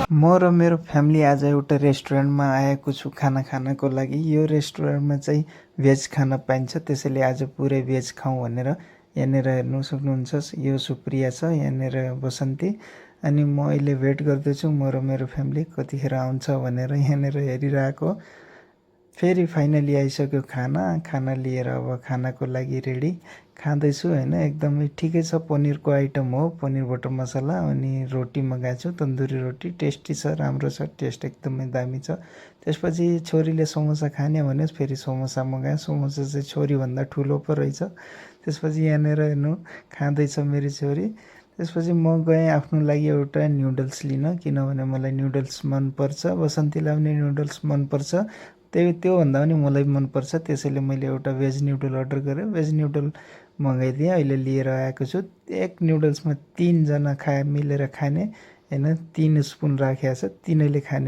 म र मेरो फ्यामिली आज एउटा रेस्टुरेन्टमा आएको छु खाना खानको लागि। यो रेस्टुरेन्टमा चाहिँ भेज खाना पाइन्छ, त्यसैले आज पुरै भेज खाउँ भनेर यहाँनिर हेर्नु सक्नुहुन्छ। यो सुप्रिया छ, यहाँनिर बसन्ती, अनि म अहिले वेट गर्दैछु म र मेरो फ्यामिली कतिखेर आउँछ भनेर यहाँनिर हेरिरहेको। फेरि फाइनली आइसक्यो खाना लिएर अब खानाको लागि रेडी खाँदैछु होइन। एकदमै ठिकै छ, पनिरको आइटम हो, पनिर बटर मसला अनि रोटी मगाएको छु, तन्दुरी रोटी। टेस्टी छ, राम्रो छ, टेस्ट एकदमै दामी छ। त्यसपछि छोरीले समोसा खाने भन्यो, फेरि समोसा मगायो। समोसा चाहिँ छोरीभन्दा ठुलो पो रहेछ। त्यसपछि यहाँनिर हेर्नु खाँदैछ मेरी छोरी। त्यसपछि म गएँ आफ्नो लागि एउटा नुडल्स लिन, किनभने मलाई नुडल्स मनपर्छ, बसन्तीलाई पनि नुडल्स मनपर्छ, त्योभन्दा पनि मलाई मनपर्छ। त्यसैले मैले एउटा भेज नुडल अर्डर गरेँ, भेज नुडल मगाइदिएँ, अहिले लिएर आएको छु। एक नुडल्समा 3 जना मिलेर खाने होइन, 3 स्पुन राखेको छ, 3ले खाने।